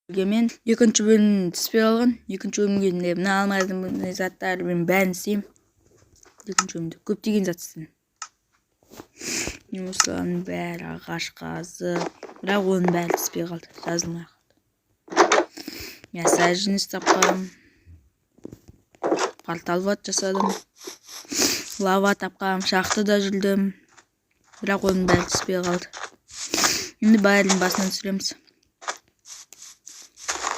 Мен екінші бөлім түспей қалған. Екінші бөлімге міне мына алмаздың мына заттары мен бәрін істеймін. Екінші бөлімде көптеген зат істедім. Мен осылардың бәрі ағаш қазып, бірақ оның бәрі түспей қалды, жазылмай қалды. Мен саженец тапқам, портал вот жасадым, лава тапқам, шахтада жүрдім, бірақ оның бәрі түспей қалды. Енді бәрін басынан түсіреміз.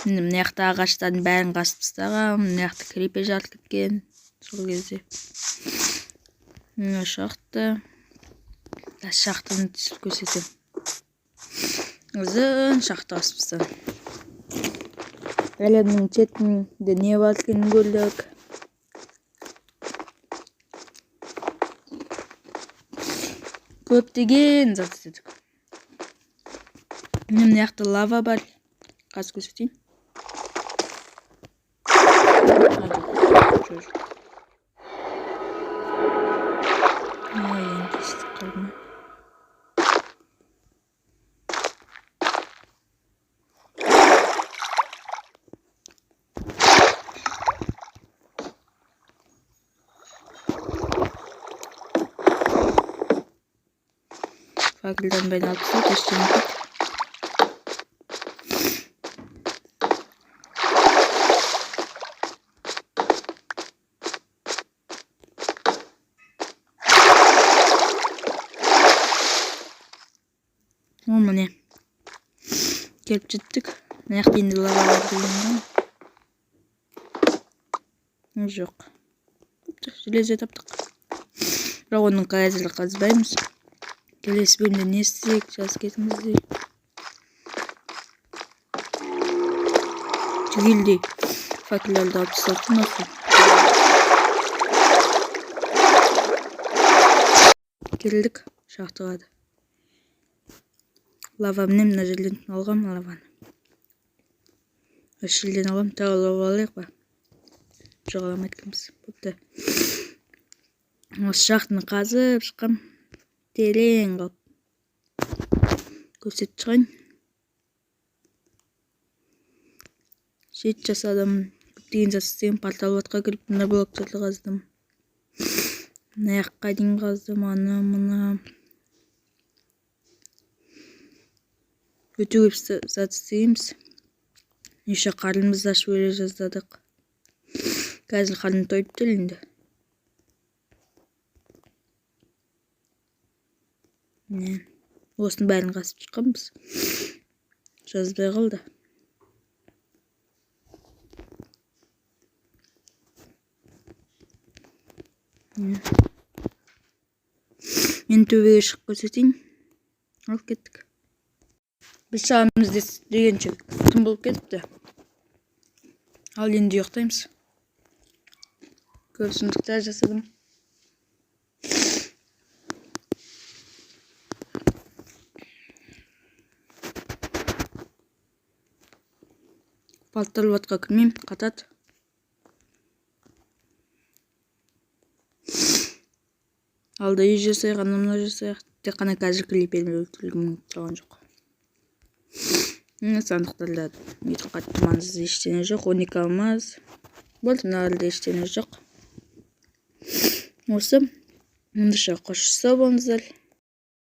Енді мына жақта ағаштардың бәрін қасып тастағанмын, мына жақта крипер жарып кеткен сол кезде. Мына шахта, шахтаны түсіп көрсетемін. Ұзын шахта қасып тастадым. Әлемнің шетінде не бар екенін көрдік. Көптеген зат істедік. Міне мына жақта лава бар. Қазір көрсетейін. Жоқ. Ай, енді естіп қалдым. Факелдердің бәрін алып тастайық, ештеңе етпейді. О, міне. Келіп жеттік. Мына жақта енді лава бар деген ғой. Жоқ. Железо таптық. Бірақ оның қазір қазбаймыз. Келесі бөлімде не істейік, жазып кетіңіздер. Түгелдей факелдерді алып тастадық осы. Келдік шахтаға да. Лава міне мына жерден алғам лаваны. Осы жерден алғам, тағы лава алайық па? Жоқ, ала алмайды екенбіз. Бопты. Осы шахтаны қазып шыққам. Терең қылып. Көрсетіп шығайын. Щит жасадым. Көптеген зат істегем. Портал отқа кіріп мына блоктарды қаздым. Мына жаққа дейін қаздым, ана мына. Өте көп зат істегенбіз. Неше қарнымызды ашып өле жаздадық. Қазір қарным тойып тұр енді. Міне, осының бәрін қазып шыққанбыз. Жазбай қалды. Мен төбеге шығып көрсетейін. Алып кеттік. Біз шығамыз дегенше түн болып кетіпті. Ал енді ұйықтаймыз. Көп сұмдықтар жасадым. Портал отқа кірмеймін, қатады. Алда үй жасайық, ана мына жасайық. Тек қана қазір криперді өлтіргім тұрған жоқ. Мына сандықтарда өйтіп қатты маңызды ештеңе жоқ. 12 алмаз. Болды, мыналарда ештеңе жоқ. Осы. Ендеше қош сау болыңыздар.